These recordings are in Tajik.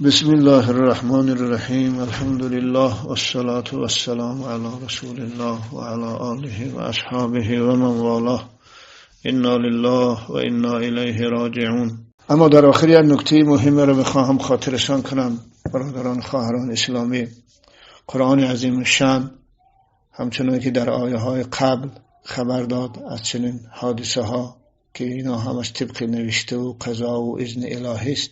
بسم الله الرحمن الرحیم. الحمد لله والصلاة والسلام علی رسول الله و علی آله و اصحابه و من والاه. انا لله و انا الیه راجعون. اما در آخر یک نکته مهم را بخواهم خاطرشان کنم، برادران خواهران اسلامی. قرآن عظیم الشان همچنان که در آیه های قبل خبر داد از چنین حادثه ها که اینا همش طبق نوشته و قضا و اذن الهی است،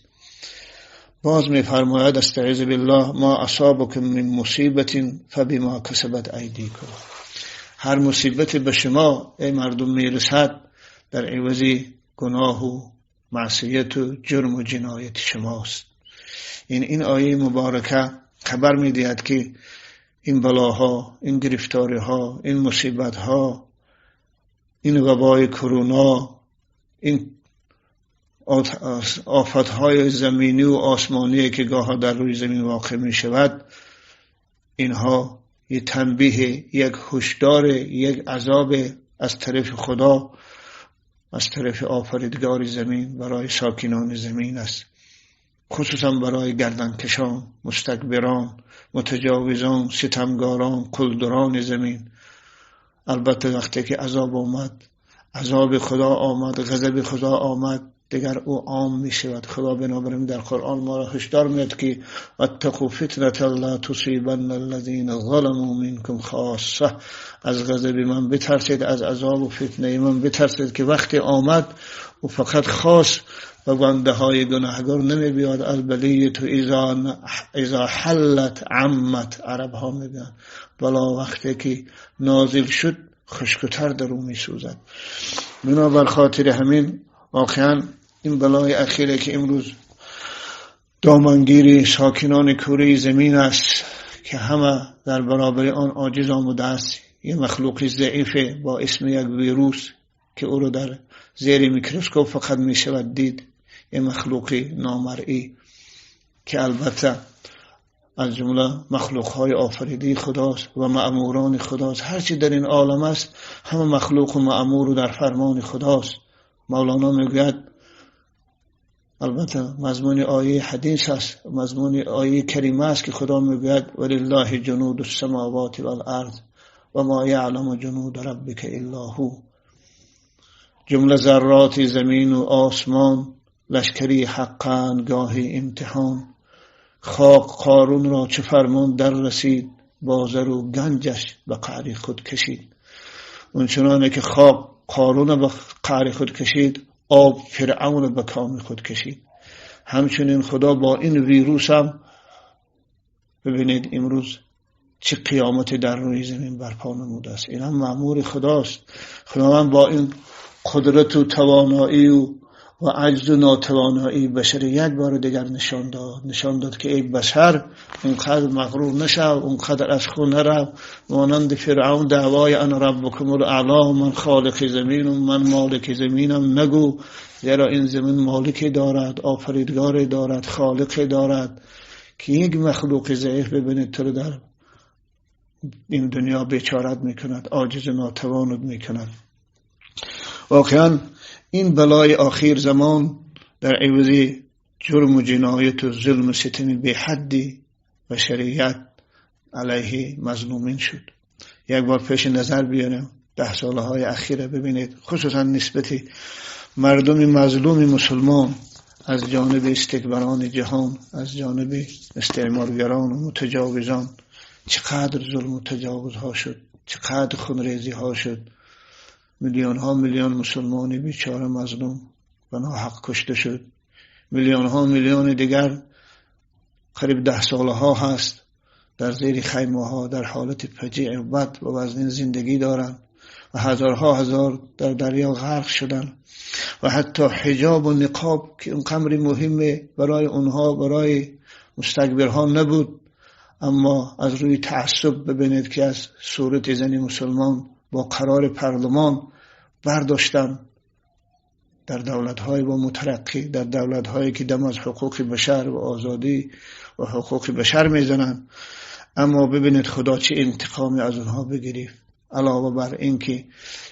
باز میفرماید استعیذ بالله ما اصابکم من مصیبت فبما کسبت ایدیکم. هر مصیبت به شما ای مردم میرسد در عوض گناه و معصیت و جرم و جنایت شماست. این آیه مبارکه خبر میدهد که این بلاها، این گرفتاریها، این مصیبتها، این وبای کرونا، این آفتهای زمینی و آسمانی که گاها در روی زمین واقع می شود، اینها یک تنبیه، یک هشدار، یک عذاب از طرف خدا، از طرف آفریدگار زمین برای ساکنان زمین است، خصوصا برای گردنکشان، مستکبران، متجاوزان، ستمگاران، قلدران زمین. البته وقتی که عذاب آمد، عذاب خدا آمد، غضب خدا آمد، دیگر او عام می شود. خدا بنابراین در قرآن ما را هشدار می‌دهد که اتقوا فتنة لا تصیبن الذین ظلموا منکم خاصة. از غضب من بترسید، از عذاب و فتنه من بترسید که وقتی آمد او فقط خاص و بنده های گناهگار نمی بیاد. البلیة اذا حلت عمت، عرب ها میگن بلا وقتی که نازل شد خشکتر در او می سوزد. بنابر خاطر همین واقعا این بلای اخیره که امروز دامنگیر ساکنان کره زمین است که همه در برابر آن عاجز آمده است، یه مخلوق ضعیف با اسم یک ویروس که او رو در زیر میکروسکوپ فقط می شود دید، یه مخلوق نامرئی که البته از جمله مخلوقهای آفریده خداست و مأموران خداست. هرچی در این عالم است همه مخلوق و مأمور و در فرمان خداست. مولانا میگوید، البته مضمون آیه حدیث است، مضمون آیه کریمه است که خدا میگوید ولله جنود السماوات والارض و ما یعلم جنود ربک الا هو. جمله ذرات زمین و آسمان لشکری حقا گاهی امتحان. خاک قارون را چه فرمان در رسید، با زر و گنجش به قعر خود کشید. اونچنانه که خاک قارون به قعر خود کشید، آب فرعون به کام خود کشید. همچنین خدا با این ویروس هم ببینید امروز چه قیامت در روی زمین برپا نموده است. این هم مأمور خداست. خداوند با این قدرت و توانایی و عجز و ناتوانایی بشر یک بار دیگر نشان داد، نشان داد که ای بشر اونقدر مغرور نشو، اونقدر از خود نرو، مانند فرعون دعوای انا ربکم الاعلی، من خالق زمینم، من مالک زمینم نگو، زیرا این زمین مالکی دارد، آفریدگاری دارد، خالقی دارد که یک مخلوق ضعیف ببینید تو رو در این دنیا بیچارت میکند، عاجز و ناتوانت میکند. واقعا این بلای آخر زمان در عوض جرم و جنایت و ظلم و ستم بی حدی بشریت علیه مظلومین شد. یک بار پیش نظر بیاریم 10 سالهای اخیر ببینید، خصوصا نسبت مردم مظلوم مسلمان از جانب استکباران جهان، از جانب استعمارگران و متجاوزان چقدر ظلم و تجاوزها شد، چقدر خونریزی ها شد. میلیون ها میلیون مسلمان بیچاره مظلوم و ناحق کشته شد. میلیون ها میلیون دیگر قریب 10 سالها هست در زیر خیمه ها در حالت فجیع و بد و وزنین زندگی دارند و هزارها هزار در دریا غرق شدن و حتی حجاب و نقاب که اون امر مهم برای اونها، برای مستکبرها نبود، اما از روی تعصب ببینید که از صورت زن مسلمان با قرار پارلمان برداشتن در دولت‌های با مترقی، در دولت‌هایی که دم از حقوق بشر و آزادی و حقوق بشر میزنن. اما ببینید خدا چه انتقامی از اونها بگیرید. علاوه بر اینکه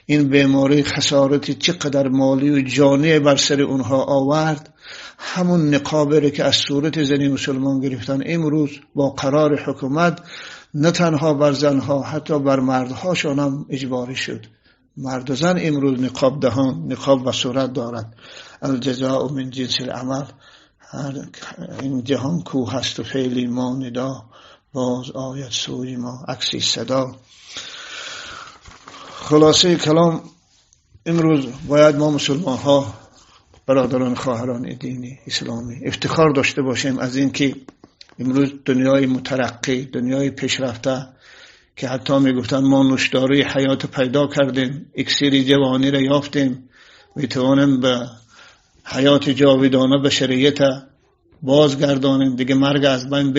این بیماری خسارت چقدر مالی و جانی بر سر اونها آورد، همون نقابی که از صورت زنی مسلمان گرفتن امروز با قرار حکومت نه تنها بر زنها، حتی بر مردهاشان هم اجباری شد. مرد و زن امروز نقاب دهان، نقاب و صورت دارد. الجزاء من جنس العمل. هر این جهان کو هست و فعلی ما ندا، باز آید سوی ما عکسی صدا. خلاصه کلام، امروز باید ما مسلمان ها، برادران خواهران دینی اسلامی، افتخار داشته باشیم از اینکه امروز دنیای مترقی، دنیای پیشرفته که حتی میگفتن ما نوشداروی حیات پیدا کردیم، اکسیر جوانی را یافتیم، میتوانیم به حیات جاودانه بشریت بازگردانیم، دیگه مرگ از بین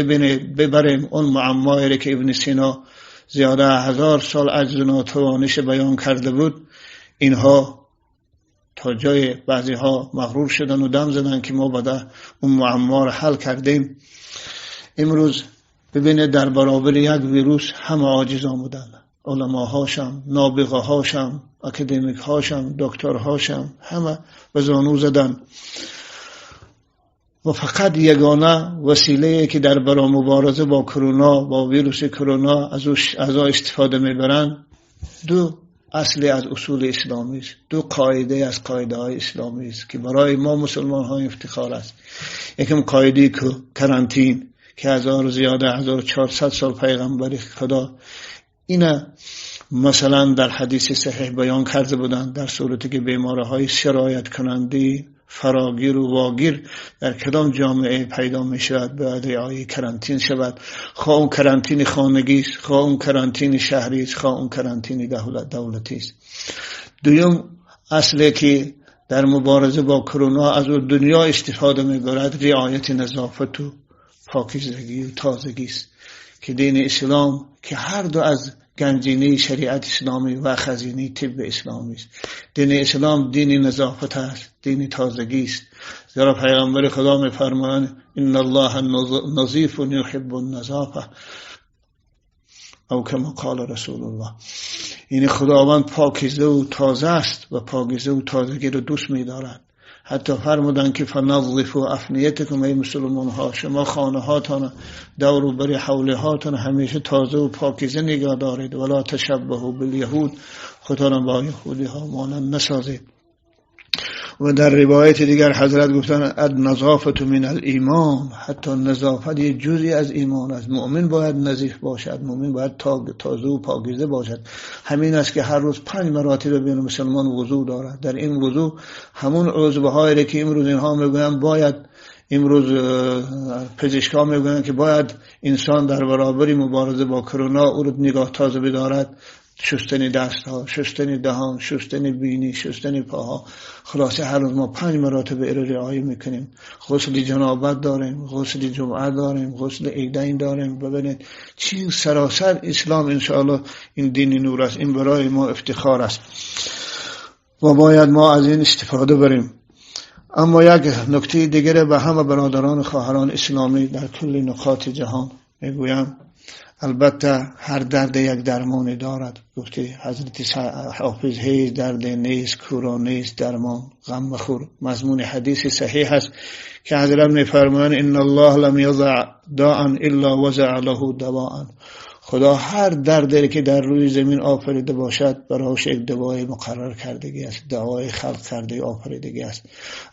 ببریم. اون معمایی را که ابن سینا زیاده 1000 سال عجز و ناتوانیش بیان کرده بود، اینها تا جای بعضی ها مغرور شدن و دم زدن که ما بعد اون معما را حل کردیم. امروز ببینید در برابر یک ویروس همه عاجز آمدن، علماهاشم، نابغه هاشم، اکادمیک هاشم، دکتر هاشم، همه به زانو زدن و فقط یگانه وسیله که در برای مبارزه با کرونا، با ویروس کرونا از او استفاده میبرن، دو اصل از اصول اسلامی است، دو قاعده از قاعده های اسلامی است که برای ما مسلمان ها افتخار است. یکم قاعده کرانتین که 1400 سال پیغمبر خدا اینا مثلا در حدیث صحیح بیان کرده بودند، در صورتی که بیماری‌های سرایت کننده فراگیر و واگیر در کدام جامعه پیدا می شود باید رعایت کرانتین شود، خواه اون کرانتین خانگی است، خواه اون کرانتین شهری است، خواه اون کرانتین دولتی است. دوم اصلی که در مبارزه با کرونا از اون دنیا استفاده می برد، رعایت نظافت و پاکیزگی و تازگی است که دین اسلام که هر دو از گنجینه شریعت اسلامی و خزینه طب اسلامی است. دین اسلام دین نظافت است، دین تازگی است. زیرا پیغمبر خدا می‌فرمایند ان الله نظیف یحب النظافه او کما قال رسول الله. یعنی خداوند پاکیزه و تازه است و پاکیزه و تازگی رو دوست می‌دارد. حتی فرمودند که فنظفوا افنیتکم، ای مسلمان ها، شما خانه هاتان، دور و بر حوله هاتان همیشه تازه و پاکیزه نگاه دارید. ولا تشبهوا بالیهود، خودتان با یهودی ها مانند نسازید. و در روایت دیگر حضرت گفتند النظافة من الایمان، حتی نظافت یه جزئی از ایمان است. مؤمن باید نظیف باشد، مؤمن باید تازه و پاکیزه باشد. همین است که هر روز 5 مراتب بین مسلمان وضو دارد. در این وضو همون عضوهایی که امروز اینها میگویند باید، امروز پزشکا میگویند که باید انسان در برابر مبارزه با کرونا او رو نگاه تازه بدارد، شستن دستها، شستن دهان، شستن بینی، شستن پاها. خلاصه هر روز ما 5 مراتب رو رعایت میکنیم. غسل جنابت داریم، غسل جمعه داریم، غسل عیدین داریم. ببینید چی سراسر اسلام انشاءالله این دین نور است، این برای ما افتخار است و باید ما از این استفاده بریم. اما یک نکته دیگر به همه برادران و خواهران اسلامی در کل نقاط جهان میگویم، البته هر درد یک درمانی دارد. گفته حضرت حافظ هیچ درد نیست کورا نیست درمان، غم مخور. مضمون حدیث صحیح است که حضرت می‌فرمایند ان الله لم یضع داء الا وضع له دواء. خدا هر دردی که در روی زمین آفریده باشد برایش یک دوای مقرر کردگی است، دوای خلق کرده آفریدگی است.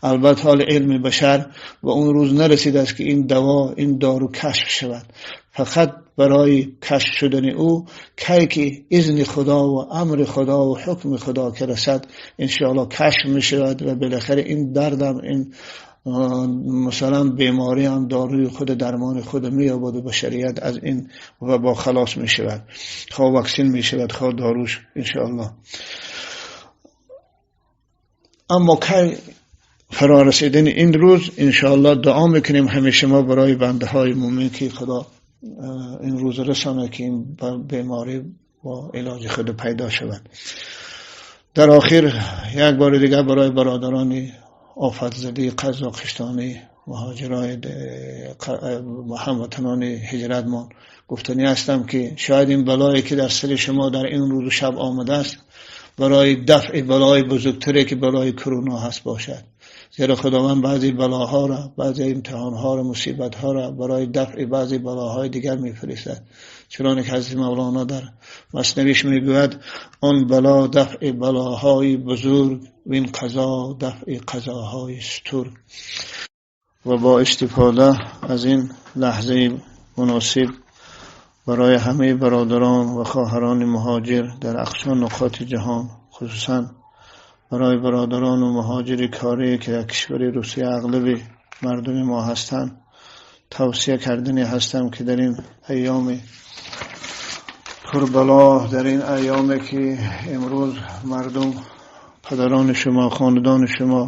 البته حال علم بشر و اون روز نرسیده است که این دوا، این دارو کشف شود. فقط برای کشف شدن او کی که اذن خدا و امر خدا و حکم خدا که رسد انشاءالله کشف می شود و بالاخره این دردم، این مثلا بیماری هم داروی خود، درمان خود می یابد و بشریت از این وبا خلاص می شود، خواه واکسین می شود، خواه داروش انشاءالله. اما کی فرا رسیدن این روز انشاءالله دعا میکنیم همیشه ما برای بنده های مومن که خدا این روز رسانه که این بیماری با علاج خود پیدا شود. در آخر یک بار دیگر برای برادران آفت زده قزاقستانی муҳоҷирои ҳамватанони ҳиҷратмон гуфтанӣ ҳастам ки шояд ин балое ки дар сари шумо дар ин рӯзу шаб омадааст барои дафъи балои бузургтаре ки балои куруно ҳаст бошад. Зеро Худованд баъзе балоҳоро, баъзе имтиҳонҳоро, мусибатҳоро барои дафъи баъзе балоҳои дигар мефиристад. Чунонки ҳазрати Мавлоно дар Маснавиш мегӯяд: он бало дафъи балоҳои бузург ва ин қазо дафъи қазоҳои стур. Ва бо истифода аз ин лаҳзаи муносиб барои ҳамаи бародарон ва хоҳарони муҳоҷир дар ақсо нуқоти ҷаҳон, хусусан барои бародарон ва муҳоҷири корӣ ки дар кишвари Русия ағлаби мардуми мо ҳастанд, тавсия кардани ҳастам ки дар ин айёми пурбало, дар ин айёме ки имрӯз мардум, падарони шумо, хонадони шумо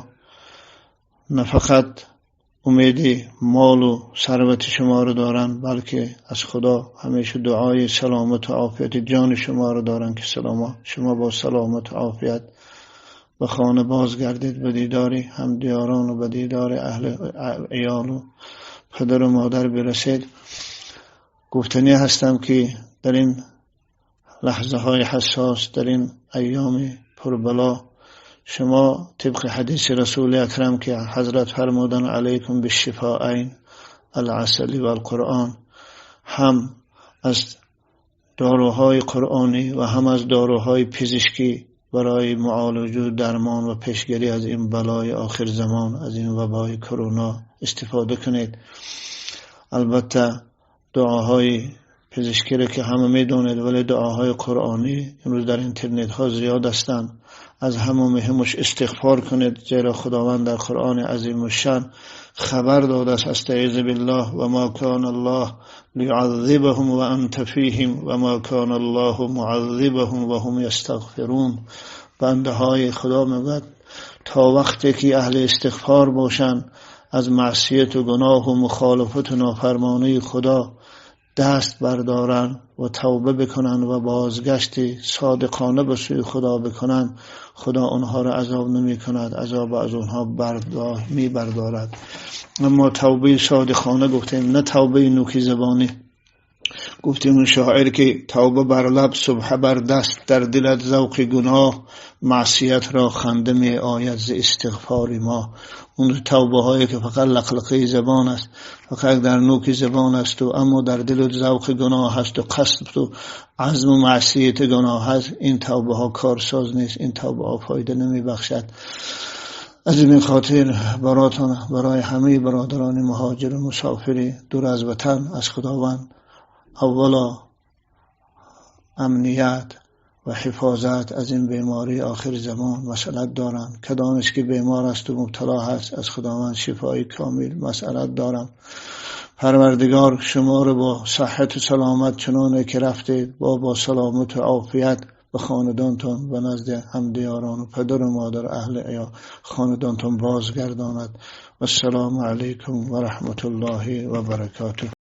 на фақат умеди молу сарвати шуморо доранд, балки аз Худо ҳамеша дуои саломату офияти ҷони шуморо доранд ки шумо бо саломату офият ба хона бозгардед, ба дидори ҳамдиёрону ба дидори аҳли иёлу падару модар бирасед. Гуфтанӣ ҳастам ки дар ин лаҳзаҳои ҳассос, дар ин айёми пурбало шумо тибқи ҳадиси Расули Акрам ки ҳазрат фармуданд: алайкум бишшифоайн аласали валқуръон, ҳам аз доруҳои қуръонӣ ва ҳам аз доруҳои пизишкӣ барои муолиҷа, дармон ва пешгирӣ аз ин балои охирзамон, аз ин вабои куруно истифода кунед. Албатта дуоҳои пизишкиро ки ҳама медонед, вале дуоҳои қуръонӣ имрӯз дар интернетҳо зиёд ҳастанд. Аз ҳама муҳимаш истиғфор кунед, зеро Худованд дар Қуръони азимушшаън хабар додааст: астаъизу биллаҳ ва ма кана Аллоҳ лиюъаззибаҳум ва анта фиҳим ва ма кана Аллоҳу муъаззибаҳум ва ҳум ястағфирун. Бандаҳои Худо мегӯяд то вақте ки аҳли истиғфор бошанд, аз маъсияту гуноҳу мухолифату нофармонии Худо даст бардоранд ва тавба бикунанд ва бозгашти содиқона ба сӯи Худо бикунанд, Худо онҳоро азоб намекунад, азоб аз онҳо мебардорад. Аммо тавбаи содиқона гуфтем, на тавбаи нӯки забонӣ. Гуфтем он шоир ки тавба бар лаб, субҳа бар даст, дар дилат завқи гуноҳ, маъсиятро ханда меояд зи истиғфори мо. Он тавбаҳое ки фақат лақлақаи забон аст, фақат дар нӯки забон аст, аммо дар дилат завқи гуноҳ ҳаст ва қасду азму маъсияти гуноҳ ҳаст, ин тавбаҳо корсоз нест, ин тавбаҳо фоида намебахшад. Аз ин хотир баротон, барои ҳамаи бародарони муҳоҷиру мусофири дур аз ватан, аз Худованд аввало амният ва ҳифозат аз ин бемории охири замон масъалат дорам. Кадомеш ки бемор аст ва мубтало ҳаст, аз Худованд шифои комил масъалат дорам. Парвардигор шуморо бо саҳҳату саломат чуноне ки рафтед, бо саломату офият ба хонадонтон, ба назди ҳамдиёрону падару модар, аҳли иёл хонадонтон бозгардонад. Вассалому алайкум ва раҳматуллоҳи ва баракотуҳ.